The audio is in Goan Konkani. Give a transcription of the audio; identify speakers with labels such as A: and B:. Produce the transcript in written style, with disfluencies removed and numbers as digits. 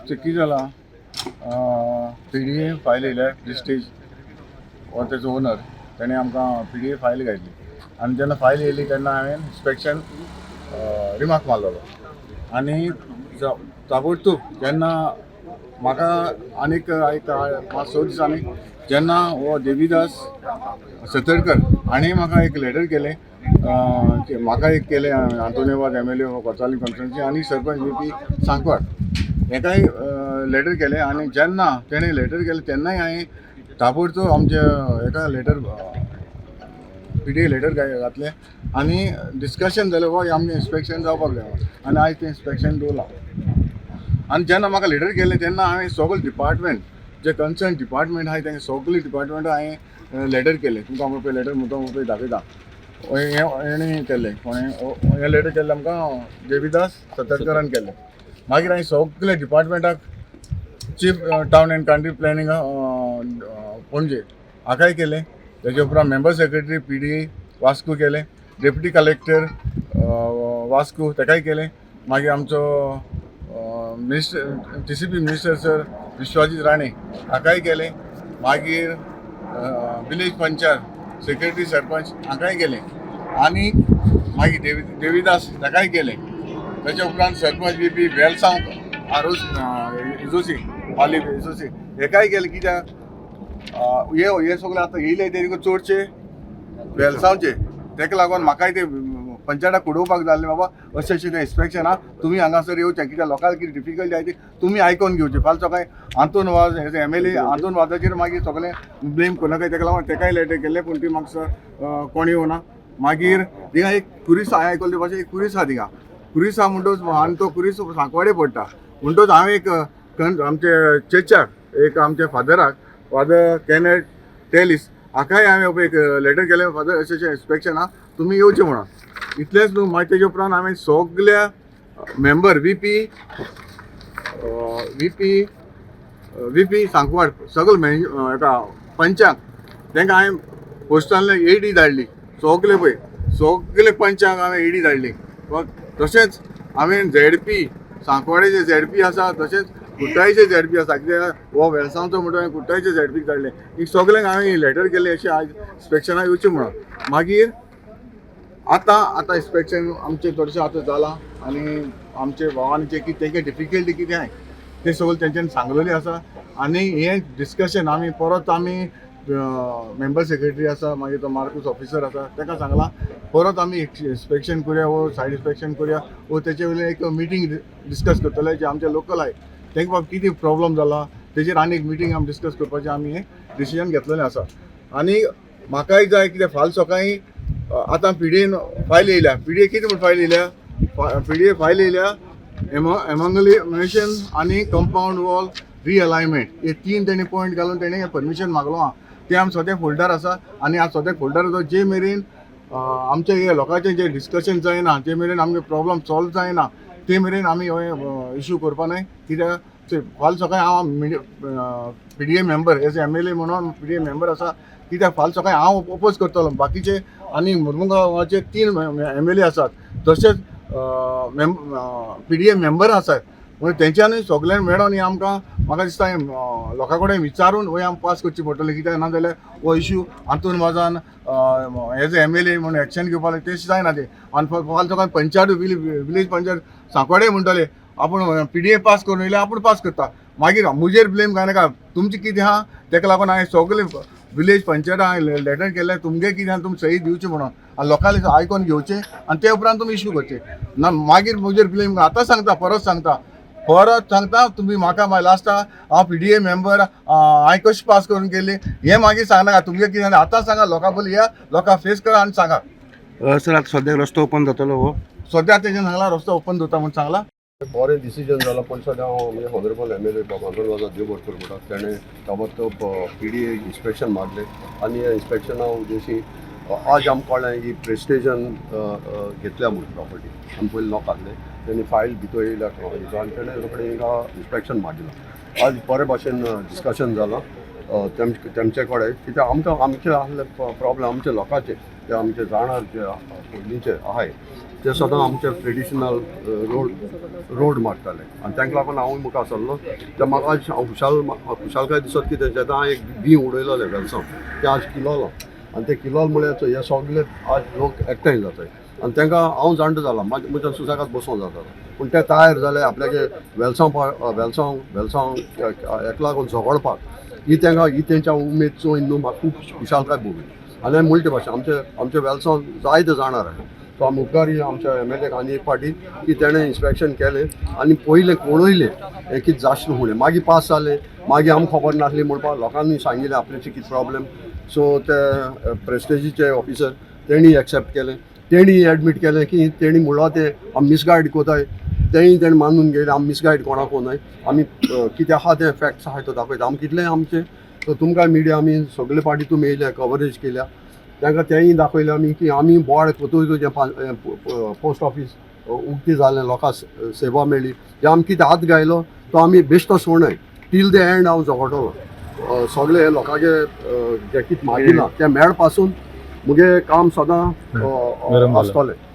A: कितें जालां, पीडीए फायल येयल्या. प्रिस्टेज हो तेजो ओनर, तेणें आमकां पीडीए फायल घातली आनी जेन्ना फायल येयली तेन्ना हांवें इन्स्पेक्शन रिमार्क मारलेलो आनी ताबडतोब जेन्ना म्हाका आनीक एक 5-6 दिसांनी जेन्ना हो देवीदास सतरकर हाणें म्हाका एक लेटर केलें की म्हाका एक केलें, आंतोनियो वाज एमएलए कोचाली कॉन्स्टिट्युएन्सी आनी सरपंच वीपी सांकवाळ हेकाय लेटर केलें. आनी जेन्ना तेणें लेटर केलें तेन्नाय हांवें ताबडतोब आमच्या हेका लेटर, पीडीए लेटर घातलें आनी डिस्कशन जालें, हो आमचें इन्स्पेक्शन जावपाक जाय आनी आयज तें इन्स्पेक्शन दवरलां. आनी जेन्ना म्हाका लेटर केलें तेन्ना हांवें सगळे डिपार्टमेंट, जे कन्सर्न डिपार्टमेंट आहाय, तेंगे सगळे डिपार्टमेंट हांवें लेटर केलें. तुमकां हांव पळय लेटर मुद्दम पळय दाखयता. हें हेणें केल्लें, कोणें हें लेटर केल्लें? आमकां देवीदास सतरकरान केल्लें. मागीर हांवें सगळे डिपार्टमेंटाक, Chief Town and Country Planning Panaji हाकाय केलें. तेजे उपरांत मेंबर सेक्रेटरी पीडीए वास्को केलें, डेप्युटी कलेक्टर वास्को तेकाय केलें. मागीर आमचो minister, TCP minister sir Vishwajit Rane हाकाय केलें. मागीर विलेज पंचायत सेक्रेटरी, सरपंच हांकांय केलें आनी मागीर देवीदास ताकाय केलें. तेच्या उपरांत सरपंच वीपी वेलसांव, आरोस इजोसी, पाली इजोसी हेकाय केलें. कित्याक हे हे सगळे आतां येयले ते चडशे वेलसांवचे, तेका लागून म्हाकाय ते पंचायताक उडोवपाक जाल्लें, बाबा अशें अशें तें इन्स्पेक्शन आहा, तुमी हांगासर येवचें, कित्याक लोकांक कितें डिफिकल्टी आहा ती तुमी आयकोन घेवची. फाल्यां सकाळी आंतोन वाज एज एमएलए, आंतोन वाजाचेर मागीर सगळें ब्लेम करूं नाका. तेका लागून तेकाय लेटर केल्लें, पूण ती म्हाका कोण येवना. मागीर थिंगा एक कुरीस हांवें आयकल्ले भाशेन एक कुरीस आहा थिंगा. कुरीस आहा म्हणटच आनी तो कुरीस सांकवाडे पडटा म्हणटच हांवें एक आमचे चेचाक, एक आमच्या फादराक, फादर कॅनेट टेलिस हाकाय हांवें एक लेटर केलें, फादर अशें अशें इन्स्पेक्शन आहा, तुमी येवचें म्हणून. इतलेंच न्हू, मागीर तेजे उपरांत हांवें सगल्या मेंबर वीपी सांकवाड, सगळे हेका पंचांक तांकां हांवें पोस्टांतल्यान एडी धाडली. सगले पळय, सगले पंचांक हांवें एडी धाडली. तशेंच हांवें झेडपी सांकवाडेचे झेडपी आसा, तशेंच कुट्टायचे झेडपी आसा, कित्याक हो वेलसांवचो म्हणटा, हांवें कुट्टायचे झेडपीक धाडलें. ही सगल्यांक हांवें लेटर केलें, अशें आज इन्स्पेक्शनाक येवचें म्हणून. मागीर आतां आतां इन्स्पेक्शन आमचें चडशें आतां जालां आनी आमचे भावान जे कितें तेंके डिफिकल्टी कितें आहाय तें सगळें तेंच्यांनी सांगलेलें आसा. आनी हें डिस्कशन आमी परत आमी मेंबर सेक्रेटरी आसा, मागीर तो मार्कूस ऑफिसर आसा, ताका सांगलां, परत आमी इन्स्पेक्शन करुया वो सायड इन्स्पेक्शन करुया वो तेचे वयल्यान एक मिटींग डिस्कस करतले. जे आमचे लोकल आहाय तांकां बाबा कितें प्रॉब्लम जाला तेजेर आनी एक मिटींग आमी डिस्कस करपाचें आमी हें डिसिजन घेतलेलें आसा. आनी म्हाकाय जाय कितें फाल्यां सकाळीं आतां पीडीएन फायल येयल्या. पीडीए कितें म्हूण फायल येयल्या? पीडीए फायल येयल्या, एमंगलेशन आनी कंपाऊंड वॉल रिअलायनमेंट हे तीन तेणी पॉयंट घालून तेणी परमिशन मागलो आहा. तें आमी सद्याक फोल्डर आसा आनी आज सद्याक फोल्डर आसा. जे मेरेन आमचे हे लोकांचें जें डिस्कशन जायना, जे मेरेन आमगे प्रॉब्लम सॉल्व जायना, ते मेरेन आमी हो इशू करपा न्हय. कित्याक फाल्यां सकाळी हांव PDA member, as MLA म्हणून पीडीए मेंबर आसा, कित्याक फाल्यां सकाळी हांव ओपोज करतलो. बाकीचे आनी मुरमुगांवाचे तीन एमएलए आसात, तशेंच पीडीए मेंबर आसात, म्हणून तेंच्यांनी सगल्यांनी मेळोन हें आमकां, म्हाका दिसता हें लोकां कडेन विचारून वय आमी पास करची पडटली. कित्याक ना जाल्यार हो इशू आंतून वाजान एज एमएलए म्हणून एक्शन घेवपाक तें जायना तें. आनी फाल्यां सकाळी पंचायत, विलेज पंचायत सांकवाडे म्हणटले, आपूण पीडीए पास करून येयले, आपूण पास करता, मागीर मुजेर ब्लेम घालनाका. तुमचें कितें आहा तेका लागून हांवें सगळे विलेज पंचायत हांवें लेटर केलें, तुमगे कितें आहा तुमी सही दिवची म्हणून आनी लोकांनी आयकोन घेवचें आनी ते उपरांत तुमी इशू करचे ना मागीर म्हजेर ब्लेम. आतां सांगता, परत सांगता, परत सांगता, तुमी म्हाका मागीर लास्टाक हांव पीडीए मेंबर हांवें कशें पास करून केली हें मागीर सांगनाका. तुमगे कितें आतां सांगा, लोकां पयलीं या, लोकां फेस करा आनी सांगा.
B: सर, आतां सद्याक रस्तो ओपन जातलो हो?
A: सद्या तेजें सांगलां, रस्तो ओपन दवरता म्हूण सांगलां.
C: बरें डिसिजन जालां. पयलीं सद्या हांव म्हणजे ऑनरेबल एमएलए बाब आंतोन वाजा देवभरकर म्हणटा, तेणें ताबडतोब पीडीए इन्स्पेक्शन मागलें आनी ह्या इन्स्पेक्शना उद्देशी आज आमकां कळ्ळें ही प्रेस्टेजन घेतल्या म्हूण प्रॉपर्टी. आमी पयलीं नोक आहले, तेणी फायल भितर येयल्या हेजो आनी तेणें रोखडें हिंगा इन्स्पेक्शन मागिलां. आज बरे भाशेन डिस्कशन जालां तेमचे कडेन, कित्याक आमकां आमचे आहले प्रॉब्लम आमच्या लोकांचे. ते आमचे जाणार जे पयलींचे आहाय ते सदां आमचे ट्रेडिशनल रोड रोड मारताले आनी तांकां लागून हांवूय मुखार सरलो. ते म्हाका आज हांव खुशाल खुशालकाय दिसत की तेंच्या हांवें एक बी उडयलेलें वेलसांव तें आज किलोलो आनी ते किलोल म्हळ्यार हे सगळे आज लोक एकठांय जाताय आनी तांकां हांव जाणटो जाला म्हज्या सुसाकात बसोंक जाता पूण ते तयार जाले आपल्याचे वेलसांव वेलसांव वेलसांव हेका लागून झगडपाक. ही तांकां ही तेंच्या उमेद चोयन न्हू म्हाका खूब खुशालकाय भोगली. आनी हांवें म्हणटे भाशेन आमचे आमचे वेलसांव जायते जाणार आहा. सो आमी उपकारी आमच्या एम एल एक आनी एक फावटी की तेणें इन्स्पेक्शन केलें आनी पयलें पळयलें हें कितें जाशें म्हणलें. मागीर पास जालें, मागीर आमकां खबर नासली म्हणपाक लोकांनी सांगिल्लें आपल्याचे कितें प्रॉब्लेम. सो ते प्रेस्टेजीचे ऑफिसर तेणी एक्सेप्ट केलें, तेणी एडमीट केलें की तेणी म्हणलां तें आमी मिसगायड कोताय. तेंय तेणें मानून घेयलें आमी मिसगायड कोणाक कोनाय, आमी कितें आहा तें फॅक्ट्स आहा तो दाखयता आमी कितलें आमचें. सो तुमकां मिडिया आमी सगळे पार्टी तुमी येयल्या कवरेज केल्या तांकां तेंय दाखयलें आमी की आमी बोर्ड कोतूय जें पोस्ट ऑफीस उक्ती जालें, लोकांक सेवा मेळ्ळी, जे आमी कितें हात घायलो तो आमी बेश्टो सोडनाय. टील the and हांव झगडटलो सगळे हे लोकांचे जें कितें मागिलां तें मेळ पासून मुगे काम सदां
D: गरम जालां.
C: आसतलें.